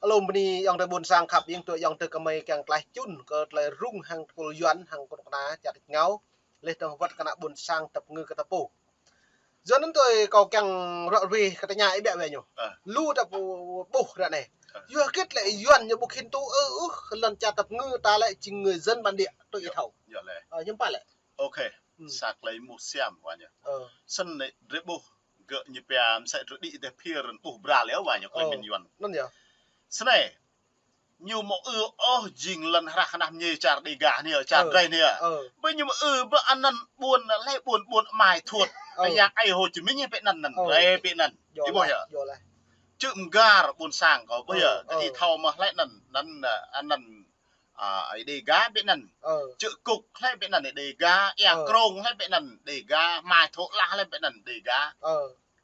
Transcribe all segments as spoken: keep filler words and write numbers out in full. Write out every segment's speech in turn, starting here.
Lŏm bơni ayŏng adơi ƀôn sang khăp, ƀing tui ayŏng adơi kơmơi kiăng tlaih čun kơ tơlơi rŭng hăng tơpul Yuan hăng kơnuk kơna čar tač êngao. Laih dơ̆ng wơ̆t kơnă ƀôn sang tăp ngư kơ tơpô. Yua anŭn tui kâo kiăng ră ruai kơ tơña ih biă wai ñu. Lu ta ƀuh ră anai. Yua hơget lĕ Yuan ñu ƀu khĭn tŭ ư ôh lŏn čar tăp ngư ta lĕ jing người dân bản địa tui ih thâo. Hiư̆m pă lĕ. Ôkê. Sa tơlơi mơ̆ siam wa ñu. Snăn lĕ drơi ƀuh gơ̆ ñu pia msĕ drơi đĭ dêh phiơr ƀuh bral yơh wa ñu klei mĭn Yuan. Anŭn yơh. Snei ñu mơ̆ ư ôh jing lŏn hrah kơnah mơñai čar Đêga anai, čar drơi anai. Bơ ñu mơ̆ ư bơ anăn ƀuôn lĕ ƀuôn ƀuôn Mai Thuột. Yang ai Hồ Chí Minh pĕ anăn anăn. Drơi pĕ anăn. Ih ƀuh yơh. Čư̆ Mgar ƀuôn sang kâo ƀuh yơh. Kơ ih thâo mơ̆ lĕ anăn anăn anăn Ơi Đêga pĕ anăn. Čư̆ Kŭk lĕ pĕ anăn Đêga. Ia Krông lĕ pĕ anăn Đêga. Mai Thuột lah lĕ pĕ anăn Đêga.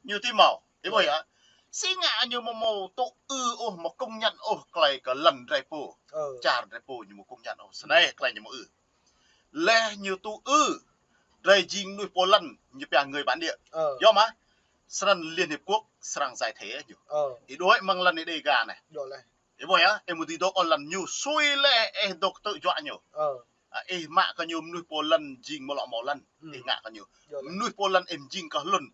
Ñu ti mâo. Ih ƀuh yơh. Si ngă ñu mơ̆ mâo tŭ ư ôh, mâo công nhận ôh klei kơ lŏn drơi pô. Čar drơi pô ñu mâo công nhận ôh. Snei klei ñu mơ̆ ư. Laih ñu tŭ ư drơi jing mơnuih pô lŏn ñu pia người bản địa. Yơh mơ̆. Snăn Liên Hiệp Quốc srăng giải thể ñu. Ih đuaĭ mơ̆ng lŏn Đêga anai. Ih ƀuh yơh, ih mơ̆ dưi dŏ ôh lŏn ñu sui lĕ ih dŏ tŭ juă ñu. Ih mă kơ ñu mơnuih pô lŏn jing mơ̆ lŏ mâo lŏn. Ih ngă kơ ñu. Mơnuih pô lŏn ih jing kơ hlŭn.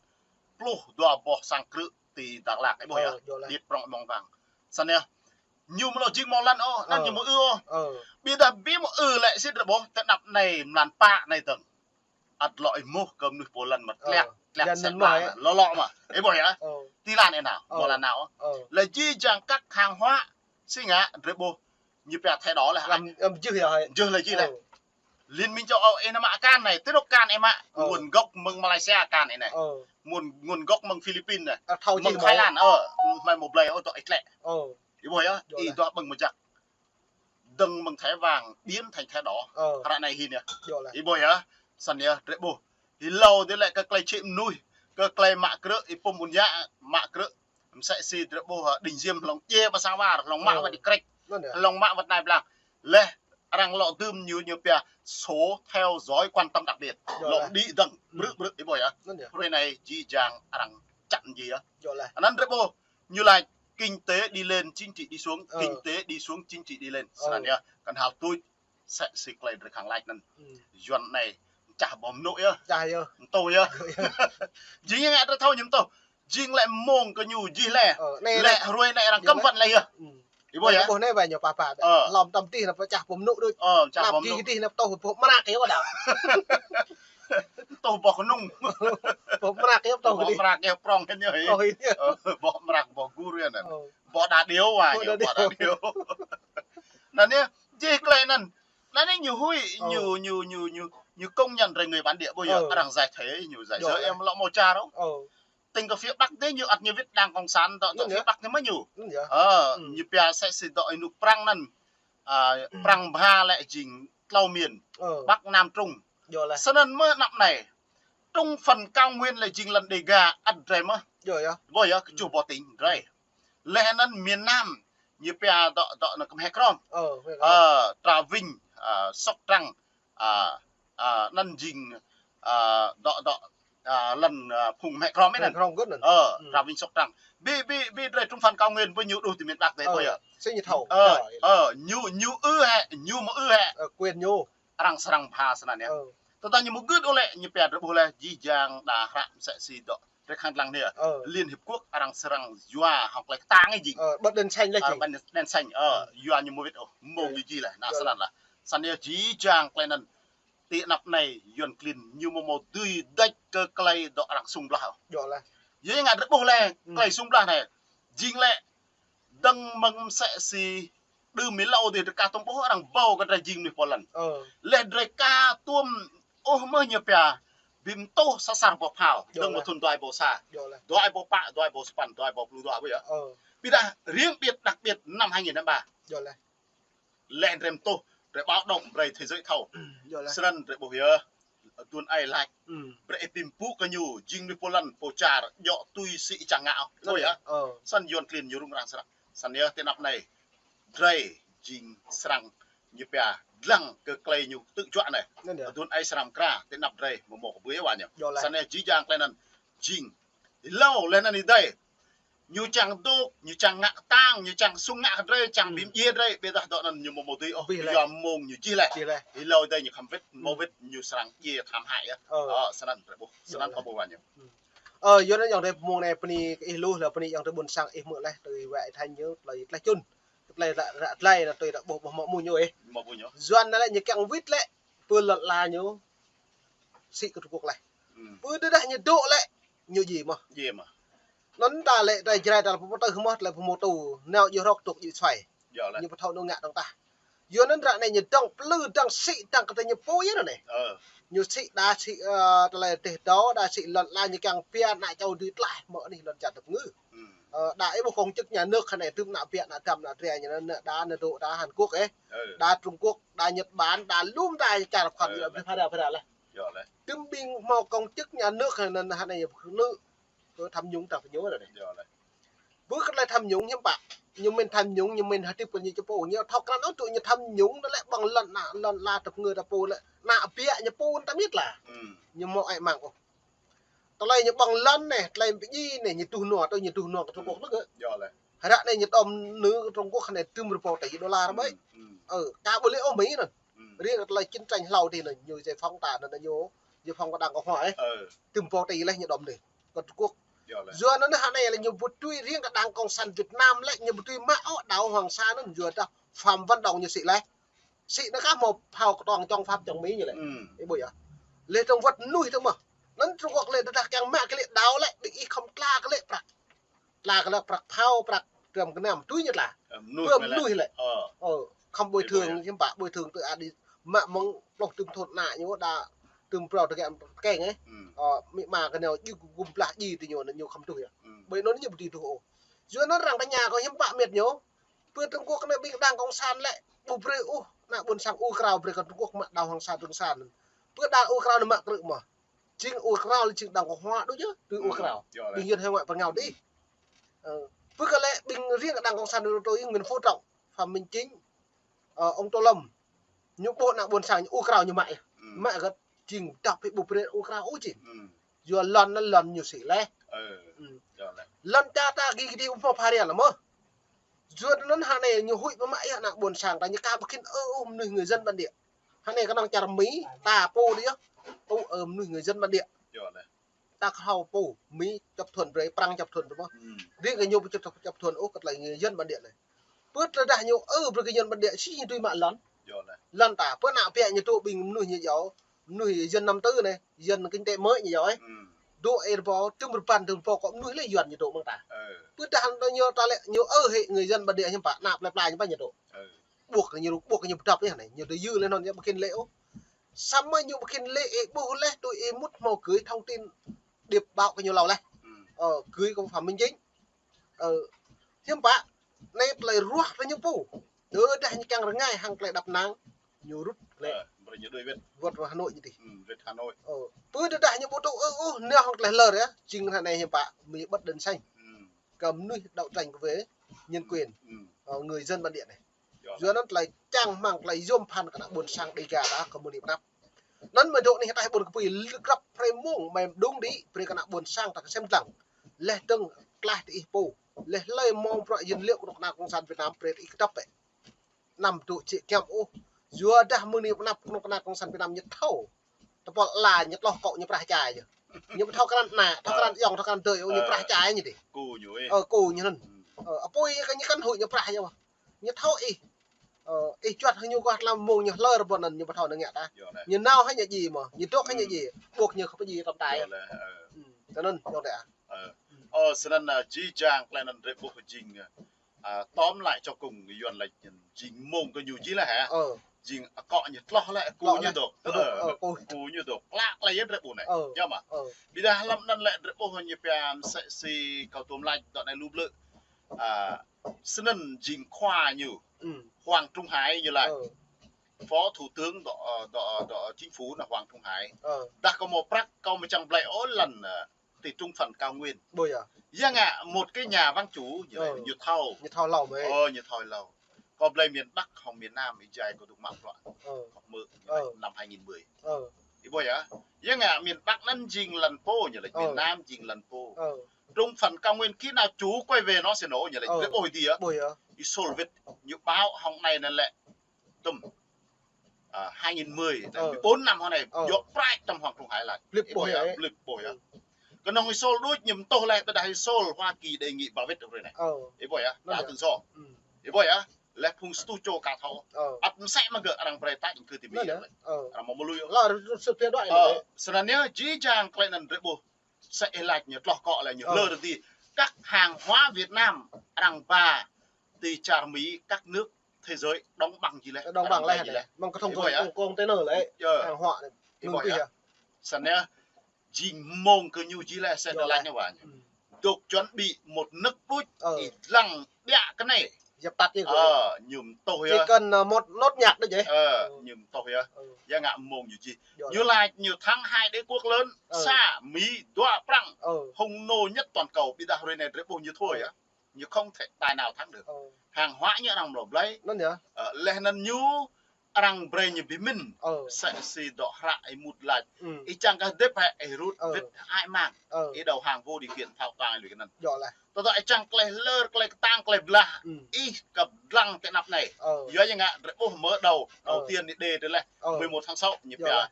Pluh dua boh sang krư̆ ti Dak Lak, ih ƀuh yơh. Điêt prŏng mơ̆ng wang. Snăn yơh. Ñu mơ̆ lŏ jing mâo lŏn ôh, anăn ñu mơ̆ ư ôh. Ƀiădah bi mơ̆ ư lĕ sĭt drơi ƀuh, tơ anăp anai mlan pă anai dơ̆ng. Ăt lŏ ih mŭt kơ mơnuih pô lŏn mă tliăk, tliăk sĕ mă, lŏ lŏ mă. Ih ƀuh yơh. Ti lăn ih nao, mâo lăn nao. Lĕ jih jang các hàng hóa, si ngă drơi ƀuh, ñu pia Thái Đỏ lĕ. Jưh lĕ jih lĕ. Liên minh châu Âu ih nao mă akan anai, ti anôk akan ih mă, nguồn gốc mơ̆ng Malaysia akan ih anai. Nguồn, nguồn gốc mơ̆ng Philippines anai. Mơ̆ng Thái Lan, ơ, hmei mâo blơi ôh dŏ ih tlĕ. Ih ƀuh yơh, ih dŏ ƀơ̆ng mơjăk. Dơ̆ng mơ̆ng thẻ vàng biến thành thẻ đỏ. Ră anai hin yơh. Ih ƀuh yơh. Snăn yơh, drơi ƀuh. Hlâo dih lĕ kơ klei čhĭ mơnuih, kơ klei mă krư̆, ih pŭm ƀun yă mă krư̆. Msĕ si drơi ƀuh, Đinh Diêm hlŏng djiê ƀơi sang war, hlŏng mă wơ̆t đi krĕč. Hlŏng mă wơ̆t nai blang. Laih arăng lŏ dưm ñu, ñu pia số theo dõi quan tâm đặc biệt. Lŏ đĭ dơ̆ng, brư̆ brư̆, ih ƀuh yơh. Hrơi anai jih jang arăng chặn jih yơh. Anăn drơi ƀuh. Ñu laĭ kinh tế đi lên, chính trị đi xuống, kinh tế đi xuống, chính trị đi lên. Snăn yơh, kăn hal tuč, msĕ si klei drơi khăng laĭ anăn. Yuan anai, čah boh mơnŭ yơh. Čah yơh. Mtô yơh. Jing ngă drơi thâo ñu mtô. Jing lĕ mơ̆ng kơ ñu jih lĕ. Lĕ hrơi anai arăng cấm vận lĕ yơh. Ih ƀuh yơh. Ƀuh anai wai ñu pă pă. Lŏm tăm tih nao pơčah boh mơnŭ đôč. Čah boh mơnŭ. Nao jih dih nao mtô boh mrak yơh đa. Mtô boh kơnŭng. Boh mrak yơh mtô. Boh mrak yơh prŏng hĭn yơh. Boh mrak boh gur yơh anăn. Boh đa điêu wa ñu, boh đa điêu. Anăn yơh, jih klei anăn. Anăn anai ñu huĭ, ñu, ñu, ñu, ñu, ñu công nhận drơi người bản địa ƀuh yơh, arăng giải thể ñu, giải thể em lŏ mâo čar ôh. Tỉnh kơ phía Bắc dih ñu ăt ñu wĭt đảng cộng sản dŏ, dŏ phía Bắc anai mơ̆ ñu. Ơ, ñu pia msĕ si dŏ ih nŭk Prăng anăn. Prăng bha lĕ jing tlâo miền. Bắc Nam Trung. Snăn mơ̆ anăp anai. Trung phần cao nguyên lĕ jing lŏn Đêga ăt drơi mơ̆. Ƀuh yơh, kơčuh boh tỉnh drơi. Laih anăn miền Nam, ñu pia dŏ, dŏ nao kơ Mhe Krom. Ơ, Trà Vinh, ơ, Sóc Trăng, ơ, ơ, anăn jing, ơ, dŏ, dŏ, ơ, lŏn, ơ, phung Mhe Krom anăn. Ơ, Trà Vinh Sóc Trăng. Bi, bi, bi drơi Trung phần cao nguyên ƀuh ñu đuh ti miền Bắc dih ƀuh yơh. Ơ, ơ, ñu, ñu ư hĕ, ñu mơ̆ ư hĕ. Quyền ñu. Arăng srăng bha snăn yơh. Tơdah ñu mơ̆ gưt ôh lĕ, ñu pia drơi ƀuh lĕ, jih jang đa hră msĕ si dŏ. Drơi khăng lăng anai. Liên Hiệp Quốc arăng srăng yua hŏng klei kơtang anai jing. Bật đèn xanh lĕ jing. Bật đèn xanh, ơ, yua ñu mơ̆ wĭt ôh, mơ̆ng ñu jih lĕ, nao snăn lah. Snăn yơh jih jang klei anăn. Ti anăp anai, Yuan klin ñu mơ̆ mâo dưi đĕč kơ klei dŏ arăng sung blah ôh. Yua ngă drơi ƀuh lĕ, klei sung blah anai. Jing lĕ, dơ̆ng mơ̆ng msĕ si đưm hlâo dih drơi ka tŭm ƀuh arăng ƀâo kơ drơi jing mơnuih pô lŏn. Laih drơi ka tŭm ôh mơ̆ ñu pia bi mtuh sa asar boh phao. Dơ̆ng mơ̆ng thŭn dua êbâo sa. Dua êbâo pă, dua êbâo sapăn, dua êbâo pluh dua ƀuh yơh. Ƀiădah riêng biệt đặc biệt năm hai nghìn hai mươi ba. Laih drơi mtuh, drơi báo động, brơi thế giới thâo. Snăn drơi ƀuh yơh. Aduôn ai lač. Brơi ih bi mpŭ kơ ñu, jing mơnuih pô lŏn, pô čar, djŏ tui si ih čang ngă. Ƀuh yơh. Snăn Yuan klin ñu rŭng răng srăng. Snăn yơh ti anăp anai. Drơi jing srăng ñu pia dlăng kơ klei ñu tŭ juă anai. Aduôn ai srăng mkra, ti anăp drơi mơ̆ mâo kơ ƀuh wa ñu. Snăn yơh jih jang klei anăn jing. Hlâo laih anăn ih dơi. Ñu čang dŏ, ñu čang ngă kơtang, ñu čang sung ngă kơ drơi, čang ƀing djai drơi, ƀiădah dŏ anŭn ñu mơ̆ mơ̆ tui ôh, ƀiădah mơ̆ng ñu čih lĕ. Čih lĕ. Ih lơi dai ñu khăm wĭt, mơ̆ wĭt ñu srăng djai tham hại yơh. Ơ, snăn drơi ƀuh, snăn kâo ƀuh wa ñu. Ơ, yua anŭn yŏng drơi mơ̆ng anai bơni kơ ih lu, lĕ bơni yŏng drơi ƀôn sang ih mơ̆ lĕ, tui wa ih than ñu, tơlơi tlaih čun. Tơlơi ră, ră tơlơi anŭn tui ră ƀuh, ƀuh mơ̆ mơ̆ ñu ih. Mơ̆ mơ̆ ñu. Yua anŭn lĕ ñu kiăng wĭt lĕ, pơ lŏn ala ñu sĭ kơ Trung Quốc lĕ. Pơ tơdah ñu dŏ lĕ, ñu djai mơ̆. Djai mơ̆. Anŭn ta lĕ tơlơi Jrai ta lĕ pơmơtơ̆ mơ̆, tơlơi pơmơtô. Nao djơ̆ hrŏk tŭk djơ̆ suai. Ñu pơthâo nao ngă dơ̆ng tah. Yua anŭn ră anai ñu dŏng plư dŏng sĭ dŏng kơ tơlơi ñu pô yơh anai. Ñu sĭ đa sĭ, ơ, tơlơi teh dŏ, đa sĭ lŏn ala ñu kiăng pia ană čô dưi tlaih mơ̆ anih lŏn čar tơpơngư. Ơ, đa ih ƀuh công chức nhà nước hơnai tŭm ană biă ană dăm ană dre ñu anŭn đa ană dŏ đa Hàn Quốc ih. Đa Trung Quốc, đa Nhật Bản, đa lum đa čar khŏm ñu phara phara lĕ. Tŭm ƀing hmâo công chức nhà nước hơnai hơnai ñu pơkơnư̆ kơ tham nhũng ta pơñu anai. Ƀu kơ tơlơi tham nhũng hiư̆m pă. Ñu mĭn tham nhũng, ñu mĭn hơdip kơ ñu čơpô. Ñu thâo krăn ôh tŭ ñu tham nhũng anŭn lĕ ƀơ̆ng lŏn ană, lŏn ala tơpơngư ta pô lĕ. Ană biă ñu pô ta mĭt lah. Ñu hmâo ai mang ôh. Tơlơi ñu ƀơ̆ng lŏn anai, tơlơi pơdjai anai, ñu tuh nua, tui ñu tuh nua kơ Trung Quốc anŭn kơ. Ră anai ñu đom nư kơ Trung Quốc anai tŭm rơbâo tỉ đô la ƀai. Ơ, ka ƀu lĕ ôh Mi anŭn. Riêng kơ tơlơi chiến tranh hlâo adih anŭn, ñu giải phóng ta anŭn ñu, giải phóng kơ Đảng Cộng Hòa ih. Tŭm rơbâo tỉ lĕ ñu đom nư kơ Trung Quốc. Yua anŭn hơnai lĕ ñu ƀu tui riêng kơ Đảng Cộng sản Việt Nam lĕ, ñu ƀu tui mă ôh đảo Hoàng Sa anŭn yua dah Phạm Văn Đồng ñu sĭ lĕ. Sĭ anŭn kah hmâo phao kơtuang čong Pháp čong Mi ñu lĕ. Ih ƀuh yơh. Lĕ trong wơ̆t mơnuih tơ mơ̆. Anŭn Trung Quốc lĕ tơdah kiăng mă kơ lĕ đảo lĕ, ƀing ih khŏm tla kơ lĕ prăk. Tla kơ lĕ prăk phao prăk trăm kơnăm tui ñu tla. Ơ, mơnuih mă lĕ. Pơ mơnuih lĕ. Ơ. Ơ, khŏm bồi thường hiư̆m pă, bồi thường tui adih mă mơ̆ng pluh tŭm thŭn ană ñu đa tŭm prao tơgĕm keng ih. Ơ, amĭ ama kơ nao djŭ gum blah djai tui ñu, ñu khŏm tuh yơh. Ƀơi anŭn ñu ƀu dưi tuh ôh. Yua anŭn arăng tơña kơ hiư̆m pă mĕt ñu. Pơ Trung Quốc anai ƀing Đảng Cộng sản lĕ, ƀu brơi ôh ană ƀôn sang ur krao brơi kơ Trung Quốc mă đảo Hoàng Sa Trường Sa anŭn. Pơ đảo ur krao anŭn mă krư̆ mơ̆. Jing ur krao lĕ jing Đảng Cộng Hòa đôč yơh, tui ur krao. Ƀing Yuan hải ngoại pơngao đih. Ơ, pơ kơ lĕ ƀing riêng Đảng Cộng sản anŭn tui Nguyễn Phú Trọng, Phạm Minh Chính, ơ, ông Tô Lâm. Ñu ƀuh ană ƀôn sang ñu ur krao ñu mă yơh. Mă gơ̆t jing dŏ pơ ƀu brơi ur krao ôh jing. Yua lŏn anŭn lŏn ñu sĭ lĕ. Lŏn čar ta gih gih dih ƀu hmâo phara lĕ mơ̆. Yua anŭn hơnai ñu huĭ pơmă yơh ană ƀôn sang ta ñu ka ƀu khĭn ơ ôh mơnuih người dân bản địa. Hơnai kơnơ̆ng čar Mi ta pô dih yơh. Tŭ ơ mơnuih người dân bản địa. Ta kơ hâo pô Mi chấp thuận brơi, Prăng chấp thuận brơi mơ̆. Riêng kơ ñu ƀu chấp, chấp thuận ôh kơ tơlơi người dân bản địa anai. Pơ tơdah ñu ơ brơi kơ người dân bản địa sĭ ñu dưi mă lŏn. Lŏn ta, pơ ană biă ñu dŏ ƀing mơnuih ñu yua mơnuih dân năm tư anai, dân kinh tế mới ñu yua ih. Dŏ ih rơbâo, tŭm rơbăn tŭm rơbâo kơ mơnuih lĕ Yuan ñu dŏ mơ̆ng ta. Pơ tơdah ñu ta lĕ, ñu ơ hĭ người dân bản địa hiư̆m pă, ană plơi pla ñu pă ñu dŏ. Ƀuh kơ ñu, ƀuh kơ ñu pơdŏp yơh anai, ñu dŏ yư lĕ anŭn ñu ƀu khĭn lĕ ôh. Samơ̆ ñu ƀu khĭn lĕ ih ƀuh lĕ tui ih mŭt hmâo gửi thông tin điệp báo kơ ñu hlâo lĕ. Ơ, gửi kơ Phạm Minh Chính. Ơ, hiư̆m pă, anai tơlơi ruah kơ ñu pô. Tơdah ñu kiăng rơngai hăng tơlơi đăp năng, ñu rŭt lĕ. Ơ, brơi ñu đuaĭ wĭt. Wơ̆t rơ̆ Hà Nội dih. Ơ, pơ tơdah ñu ƀu tŭ ơ, ơ, nao hăng tơlơi lơr yơh, jing hơnai hiư̆m pă, Mi bật đèn xanh. Kơ mơnuih đấu tranh về nhân quyền, ơ, người dân bản địa anai. Yua anŭn tơlơi čang rơmang tơlơi yôm phăn kơ ană ƀôn sang Dega ta kơ mơnuih pơnăp. Anŭn mơ̆ dŏ anih ataih ƀôn kơpui lơkrăp hrơi mông mơ̆ng đung đĭ brơi kơ ană ƀôn sang ta kơsem dlăng. Leh dơ̆ng tlaih tơ ih pô. Leh hlơi mơ̆ng bruă yin liu kơ ană cộng sản Việt Nam brơi tơ ih kơdŏp bĕ. Anăm dŏ jĕ giăm ôh. Yua dah mơnuih pơnăp kơ ană cộng sản Việt Nam ñu thâo. Tơpul ala ñu tloh kŏ ñu prah čai yơh. Ñu ƀu thâo krăn ană, thâo krăn ayŏng, thâo krăn adơi, ñu prah čai ñu dih. Kơ ñu ih. Ơ, kơ ñu anŭn. Ơ, apui kơ ñu kăn huĭ ñu prah yơh. Ñu thâo ih. Ơ, ih juăt hăng ñu kơ tlam mông ñu hlơr ƀôn anŭn ñu ƀu thâo nao ngă ta. Ñu nao hĭ ñu djai mơ̆, ñu dŏ hĭ ñu djai. Ƀuh ñu khŏm pơdjai tơm tai. Tơ anŭn, yŏng dih. Ơ, snăn, ơ, jih jang tơlơi anŭn drơi ƀuh jing, ơ, tóm lại cho cùng Yuan laĭ jing mông kơ ñu jih lĕ hă. Jing akŏ ñu tloh lĕ, kơ ñu dŏ. Kơ ñu dŏ. Klă tơlơi yơh drơi ƀuh anai. Yơh mơ̆. Ƀiădah hlăm anŭn lĕ drơi ƀuh ñu pia msĕ si kâo tŭm laĭ dŏ anai lu blư̆. Ơ, snăn jing khua ñu. Hoàng Trung Hải ñu laĭ. Phó Thủ tướng dŏ, ơ, dŏ, dŏ chính phủ anŭn Hoàng Trung Hải. Dah kâo hmâo prăk, kâo mơ̆ čang blơi ôh lăn, ơ, ti trung phần cao nguyên. Ƀuh yơh. Yua ngă một cái nhà vắng chủ ñu laĭ, ñu thâo. Ñu thâo hlâo mơ̆. Ơ, ñu thâo hlâo. Kâo blơi miền Bắc hăng miền Nam, ih jai kâo dŏ mă bruă. Kâo hmư̆ ñu laĭ năm hai nghìn mười. Ih ƀuh yơh. Yua ngă miền Bắc anŭn jing lăn pô ñu laĭ, miền Nam jing lăn pô. Đúng phần cao nguyên khi nào chủ quay về nó sẽ nổ nhỉ lĕ. Ờ. Lĕ ƀuh ih dih yơh. Ƀuh yơh. Ih sôl wĭt, ñu báo hŏng anai anŭn lĕ. Tơm. À, hai nghìn mười, Ờ. mười bốn năm hŏng anai, Ờ. dŏ prăk tơm hŏng Trung Hải lač. Blip ih ƀuh ƀuh yơh, yơh. Blip ƀuh yơh. Kơnơ̆ng ih sôl đôč ñu tơh lĕ, tơdah ih sôl Hoa Kỳ đề nghị vào wĭt ră anai. Ờ. Ih ƀuh yơh, Anŭn đã yơh. tự do. Ih ƀuh yơh, lĕ phung stu čô ka thâo. Ờ. Ăt mơsĕ mă gơ̆ arăng brơi tač kơ ti Mỹ Anŭn yơh. Lĕ. Ờ. Arăng mơ̆ mơlui yơh. Lă, rơsut pia đuaĭ Ờ, lĕ. Snăn yơh, jih jang tơlơi anŭn drơi ƀuh. Sĕ ih lač ñu tloh kŏ lĕ ñu Ờ. hlơr ti. Các hàng hóa Việt Nam arăng ba ti čar Mỹ, các nước thế giới đóng băng jih lĕ. Đóng băng lĕ. Đóng băng jih lĕ. Mơ̆ng kơthŏng Ih ƀuh yơh. Kông, container lĕ. Yơh. Hàng hóa anai. Ih ƀuh yơh. Snăn yơh, jing mơ̆ng kơ ñu jih lĕ sĕ Yơh lač lĕ. Ñu wa ñu. Hm. Dŏ chuẩn bị một nấc đuč Ờ. ih lăng biă kơ anai. Dập tắt đi. Ờ, ñu tơh yơh. Chỉ cần, ờ, một nốt nhạc thôi chứ. Ờ, Ờ. ñu tơh yơh. Ờ. Yơh ngă mơ̆ng ñu jih. Yơh. Ñu lač ñu thắng hai đế quốc lớn, Ờ. sa Mỹ dua Prăng, Ờ. hung nô nhất toàn cầu, ƀiădah ră anai drơi ƀuh ñu thua Ờ. yơh. Ñu không thể tài nào thắng được. Ờ. Hàng hóa ñu arăng mlâo blai. Anŭn yơh. Ờ, lĕ anŭn ñu arăng brơi ñu bi mĭn. Ờ. Sĕ si dŏ hră ih mŭt lač. Hm. Ih čang kơ hơdip hĕ ih rŭt Ờ. wĭt hơai mang. Ờ. Ih đầu hàng vô điều kiện thâo tang lui kơ anŭn. Yơh lĕ. Tơdah ih čang tơlơi hlơr, tơlơi kơtang, tơlơi blah. Hm. Ih kăp lăng ti anăp anai. Ờ. Yua ñu ngă drơi ƀuh mở đầu, đầu Ờ. tiên ñu đe tơ lĕ. Ờ. Mười một tháng sáu ñu Yơh pia. Lĕ.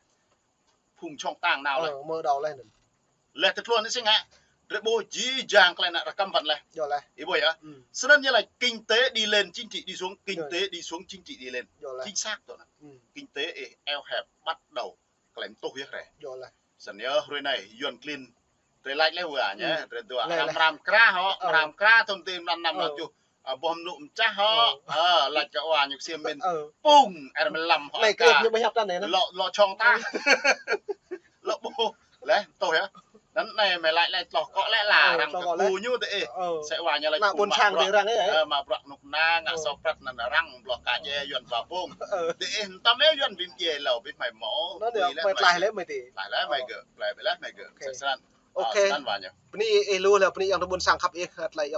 Phung čŏng tang nao lĕ. Ờ, mở đầu lĕ anŭn. Lĕ tơ tluôn anai sĭt ngă. Drơi ƀuh jih jang tơlơi anŭn rơkăm băn lĕ. Yơh lĕ. Ih ƀuh yơh. Hm. Snăn ñu lač kinh tế đi lên, chính trị đi xuống, kinh Yơh. tế đi xuống, chính trị đi lên. Yơh lĕ. Chính xác tui anŭn. Hm. Kinh tế ih eo hẹp bắt đầu tơlơi tơh yơh ră. Yơh lĕ. Snăn yơh ră anai Yuan klin. Drơi lač lĕ wa ñu, Hm. drơi dua. Lĕ, Ram lĕ. Ram kra hŏ, Ờ. ram kra thun ti mlan năm Ờ. năm čuh. À, boh mlŭ mơčah hŏ. Ờ. Ờ, lač kơ wa ñu ksiêm mĭn. Ờ. Pung, er mlam hŏ Anai ka. Kơ ñu ƀu hiăp tăn anai. Lŏ, lŏ čŏng ta. Lŏ ƀuh. Lĕ, tơh yơh. Anŭn anai mơi lač lĕ tloh kŏ lĕ la, Ờ, arăng tloh kŏ lĕ. Kơkuh ñu tơ ih. Ờ. Sĕ wa ñu lač Ană ƀôn sang tơ arăng ih. Ơ, mă bruă nuk na, ngă Ờ. sŏ prăt anŭn arăng, bloh ka Ờ. jĕ Yuan ba bông. Ờ. Tơ ih, tăm ih Yuan bi mjĕ lâo, bi hmai mâo. Anŭn yơh, Ƀuh mơi lĕ, tlaih mơi. Lĕ mơi tih. Tlaih lĕ mơi Ờ. gơ̆, tlaih lĕ mơi gơ̆. Ok. Sĕ snăn. Ok. Ơ, snăn wa ñu. Bơni ih lu lĕ, bơni ayŏng adơi ƀôn sang khăp ih, tơlơi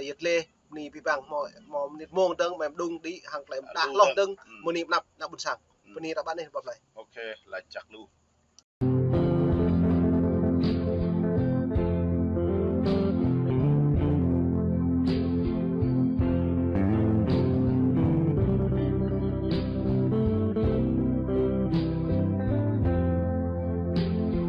yăt lĕ, bơni abih bang hmâo, hmâo mơnit mông dơ̆ng, mơi mđung đĭ, hăng tơlơi mơdah hloh dơ̆ng, hm, mơni mơnăp ană ƀôn sang. Hm. Bơni ta ƀăn ih, ƀuh plơi. Ok, lač jăk lu.